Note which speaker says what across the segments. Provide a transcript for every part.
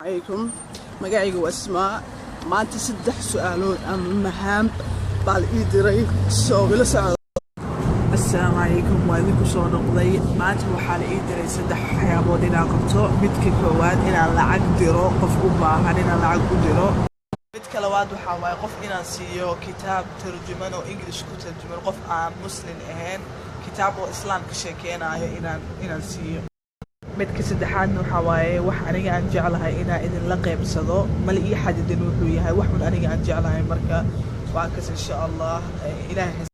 Speaker 1: Calaykum, magacayga waa Ismaa. Maanta saddex su-aalood ama mahaam baa la ii diray, soo ila socda. Assalaamu calaykum, waa idinku soo noqday. Maanta waxaa la ii diray saddex waxyaabood inaan qabto. Midka koowaad, inaan lacag diro qof u baahan inaan lacag u diro. Midka labaad waxaa waaye qof inaan siiyo kitaab tarjuman oo English ku tarjuman, qof aan Muslim ahayn, kitaab oo Islaam ka sheekeynayo inaan siiyo. Midka saddexaadna waxaa waaye wax aniga aan jeclahay inaan idinla qeybsado. Mala ii xadidin wuxuu yahay, wax un aniga aan jeclahay. Marka waa kas, insha Allah Ilaahay.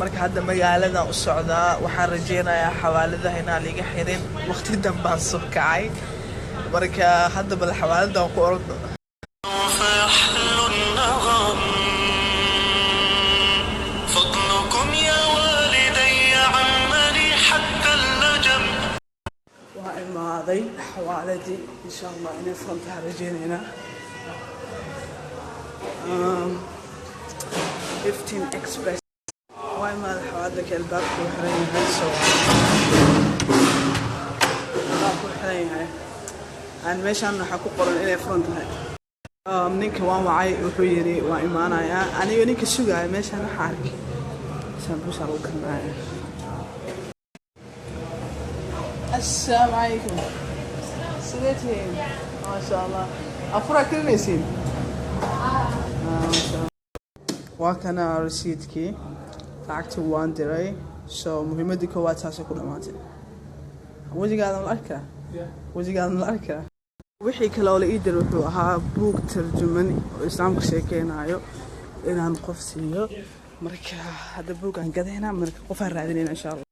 Speaker 1: Marka hadda magaaladan u socdaa, waxaan rajeynayaa xawaaladaha inaan liiga xirin. Waqti dambaan soo kacay, marka hadda bal xawaaladan ku orodno.
Speaker 2: فيحلو النغم فضلكم يا والدي عمني حتى اللجم.
Speaker 1: Waa imaaday xawaaladii, insha Allah inay furantaha rajeynaynaa. 15 Express waa imaaday xawaalada ka albaabku uu xiran yahay, so albaabku uu xiran yahay aan meeshaan waxaa ku qoran inay furan tahay. Ninka waan wacay, wuxuu yidhi waa imaanayaa. Aniga ninka sugaya meeshaan waxaa arkay sambuusa lagu karinaya. Assalaamu calaykum, sidee tihiin? Maasha Allah, afuraa karinaysiin? Maasha Allah. Waa kana rasiidkii, lacagtii waan diray, so muhiimadii koowaad saasay ku dhamaatay. Wejigaadan la arki karaa, wejigaadan la arki karaa. Wixii kale oo la ii diray wuxuu ahaa buug tarjuman oo Islaamka sheekeynayo inaan qof siiyo. Marka hadda buugaan gadaynaa, marka qofaan raadinayna, insha Allah.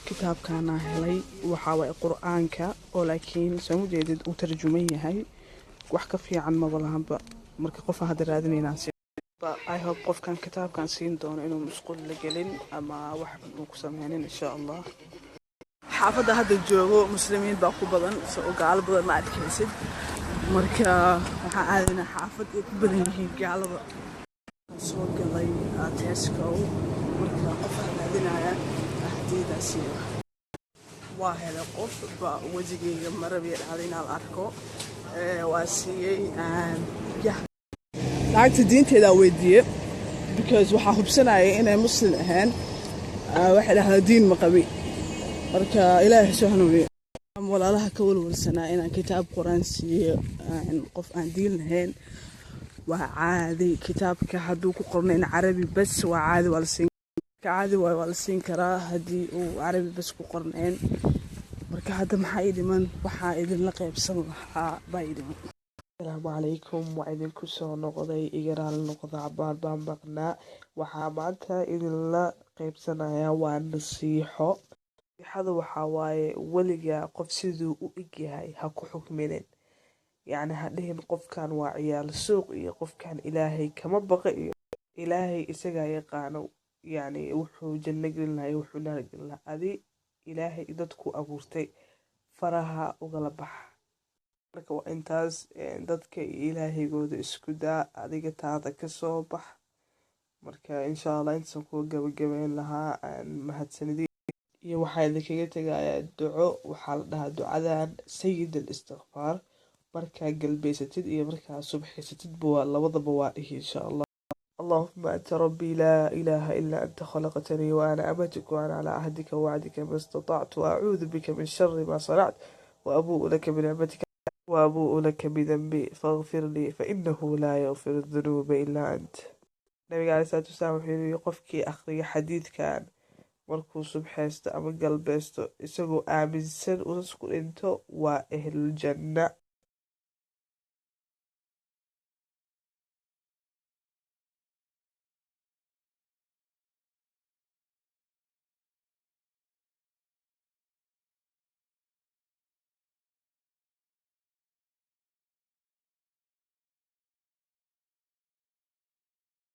Speaker 1: Kitaabkaana helay, waxaa waaye Qur-aanka oo laakiin soo jeedid uu tarjuman yahay. Wax ka fiican maba lahanba. Marka qofaan hadda raadinaynaa si I hope qofkan kitaabkan siin doono inuu musqul la gelin ama wax uu ku sameynin, insha Allah. Xaafadda hadda joogo Muslimiin baa ku badan, soo gaalo badan ma arkaysid. Marka waxaan aadaynaa xaafad ay ku badan yihiin gaalada. Soo galay Tesco, marka qofaan raadinaya hadiyadaasi. Waa helay qof ba wejigayga marabiya dhacday inaan arko. Waa siiyey ya lacagta. Diinteedaa weydiiye because waxaa hubsanayay inay Muslim ahayn. Waxay dhahdaa diin ma qabi. Marka Ilaahay soo hanuuniyo. Walaalaha ka walwalsanaa inaan kitaab Qur-aan siiyo qof aan diin lahayn, waa caadi. Kitaabka hadduu ku qornayn Carabi bas, waa caadi, waa la siin caadi waay, waa la siin karaa haddii uu Carabi bas ku qornayn. Marka hadda maxaa ii dhiman? Waxaa idinla qaybsan lahaa baa ii dhiman.
Speaker 3: Asalaamu calaykum, waa idinku soo noqday, iga raali noqda, cabaar baan maqnaa. Waxaa maanta idinla qaybsanayaa waa nasiixo. Nasiixada waxaa waaye, weligaa qof siduu u egyahay ha ku xukminin. Yacni ha dhihin qofkan waa ciyaal suuq iyo qofkan Ilaahay kama baqa iyo Ilaahay isagaa yaqaano. Yacni wuxuu janno gelin lahaa iyo wuxuu naar gelin lahaa. Adi Ilaahay dadku abuurtay faraha ugala bax. Marka waa intaas, dadka iyo Ilaahaygooda isku daa, adiga taada kasoo bax. Marka insha Allah intaasaan kuwa gabagabeyn lahaa. Mahadsanidii iyo waxaa idinkaga tegayaa duco. Waxaa la dhahaa ducadan sayid al istikfaar. Markaa galbeysatid iyo markaa subxaysatidba waa labadaba waa dhihi, insha Allah. اللهم أنت ربي لا إله إلا أنت، خلقتني وأنا أمتك، وأنا على عهدك ووعدك ما استطعت، وأعوذ بك من شر ما صنعت، وأبوء لك بنعمتك وأبوء لك بذنبي، فاغفر لي فإنه لا يغفر الذنوب إلا أنت. Nabiga caleyhi salaatu wasalaam wuxuu yiri, qofkii akhriya xadiidkan markuu subxeysto ama galbeysto isagoo aaminsan uusas ku dhinto, waa ahluljanna.